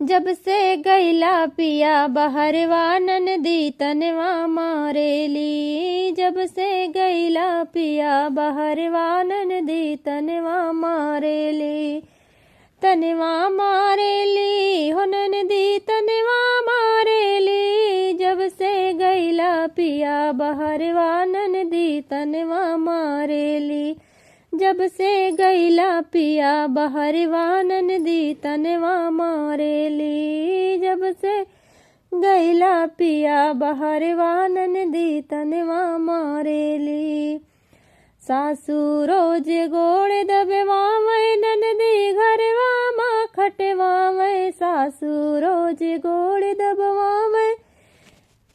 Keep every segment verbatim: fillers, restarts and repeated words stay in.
जब से गइला पिया बहरवा ननदी तनवा मारेली, जब से गइला पिया बहरवा ननदी तनवा मारेली, तनवा मारेली हो ननदी तनवा मारेली। जब से गइला पिया बहरवा ननदी तनवा मारेली, जब से गइला पिया बहरवा ननदी तनवा मारेली, जब से गइला पिया बहरवा ननदी तनवा मारेली। सासू रोज गोड़ दबवावे ननदी घरवा मा खटवावे, सासू रोज गोड़ दबवावे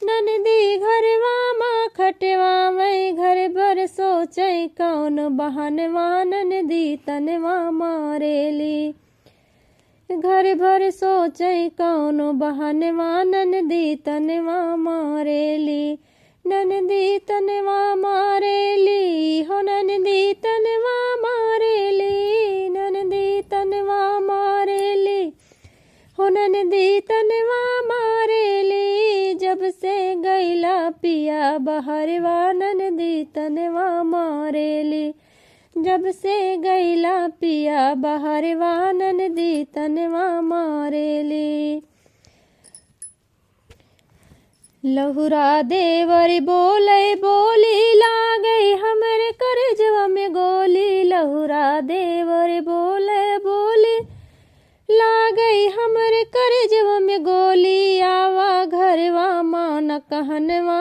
ननदी घरवा मा खटवावे। घर भर सोचे कौन बहनवा ननदी तनवा मारेली, घर भर सोचे कौन बहनवा ननदी तनवा मारेली, ननदी तनवा मारेली हो ननदी तनवा मारेली, ननदी तनवा मारेली हो ननदी तनवा मारेली। जब से गइला पिया बहरवा ननदी तनवा मारेली, जब से गइला पिया बहरवा ननदी तनवा मारेली। लहुरा देवर बोले बोली, लागे हमरे करजवा में गोली, लहुरा देवर बोले बोली, लागे हमरे करजवा में गोली। आवा घरवा मान कहनवा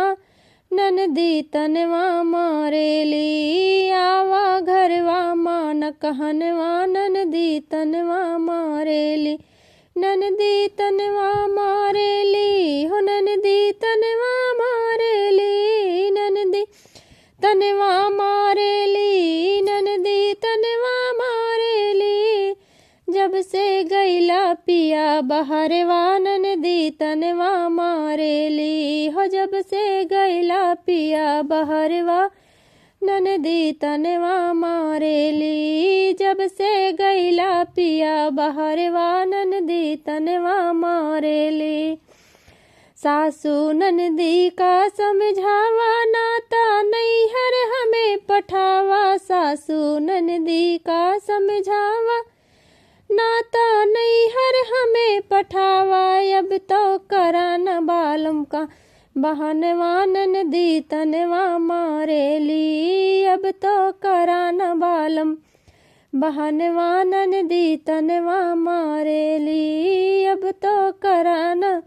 ननदी तनवा मारेली, आवा घरवा मान कहनवा ननदी तनवा मारेली, ननदी तनवा मारेली हो ननदी तनवा मारेली, ननदी तनवा मारेली, ननदी तनवा मारेली। जब से गइला पिया बहरवा ननदी तनवा मारेली हो, जब से गइला पिया बहरवा ननदी तनवा मारेली, जब से गइला पिया बहरवा ननदी तनवा मारेली। सासू ननदी का समझावा, नाता नैहर हमें पठावा, सासू ननदी का समझावा, नाता नैहर हमें पठावा। अब तो कराना बालम का बहनवा ननदी तनवा मारेली, अब तो कराना बालम बहनवा ननदी तनवा मारेली, अब तो कराना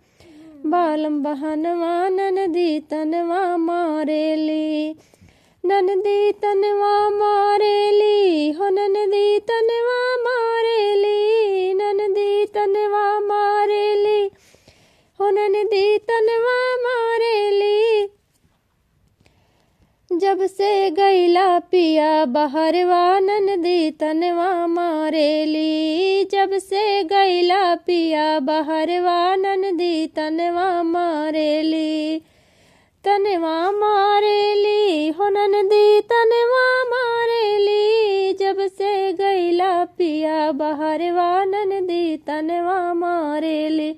बालम बहनवा ननदी तनवा मारेली, ननदी तनवा मारेली हो ननदी तनवा मारेली, ननदी तनवा मारेली हो ननदी तनवा मारेली। जब से गइला पिया बहरवा ननदी तनवा मारेली, जब से गइला पिया बहरवा ननदी तनवा मारेली, तनवा मारेली हो ननदी तनवा मारेली। जब से गइला पिया बहरवा ननदी तनवा मारेली,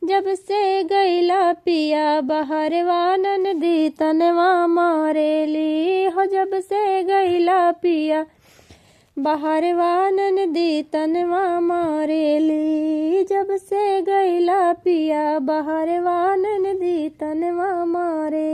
जब से गइला पिया बहरवा ननदी तनवा मारेली हो, जब से गइला पिया बहरवा ननदी तनवा मारेली, जब से गइला पिया बहरवा ननदी तनवा मारे।